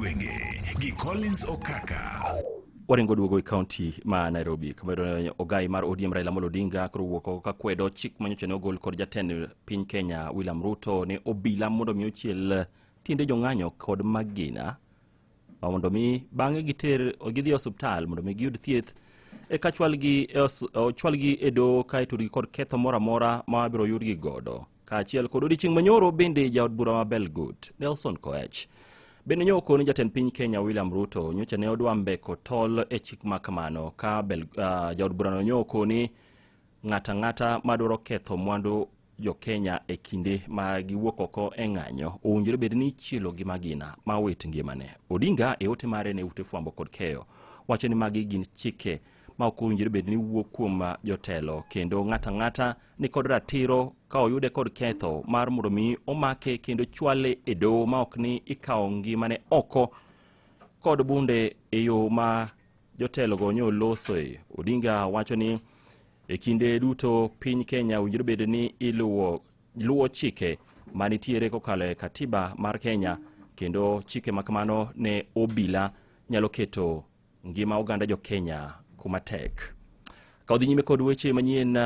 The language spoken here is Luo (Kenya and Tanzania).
gwenge gi Collins Okaka. Waringo duogo e kaunti ma Nairobi kama iyudo ogai mar ODM Raila Amolo Odinga koro wuok oko ka kwedo chik manyocha ne ogol kod jatend piny Kenya William Ruto ne obila mondo mi ochiel tiende jong'anyo kod magina mondo mi bang'e giter gidhi e osuptal mondo mi giyud thieth eka chwalgi e ochwalgi e doho ka itudgi kod ketho moro amora ma biro yudgi godo kaachiel kod odiechieng' manyoro bende jaod bura ma Belgut Nelson Koech bende nyo okoni jatend piny Kenya William Ruto nyocha ne odwa mbeko tol e chik ma kamano ka jaod burano nyo okoni ng'ato ang'ata madwaro ketho mwandu jo-Kenya e kinde ma giwuok oko e ng'anyo owinjore bed ni ichielo gi magina ma wit ngimane. Odinga e ote mare ne ute fwambo kod keyo wacho ni magi gin chike ma ok owinjore bed ni wuok kuom jotelo kendo ng'ato ang'ata ni kod ratiro ka oyude kod ketho mar mondo mi omake kendo chwale e doho ma ok ni ikawo ngimane oko kod bunde e yo ma jotelogo nyo losoe. Odinga wacho ni e kinde duto piny Kenya owinjore bed ni iluwo luwo chike manitiere kokalo e katiba mar Kenya kendo chike ma kamano ne obila nyalo keto ngima oganda jo Kenya kuma tek. Ka odhi nyime kod weche manyien.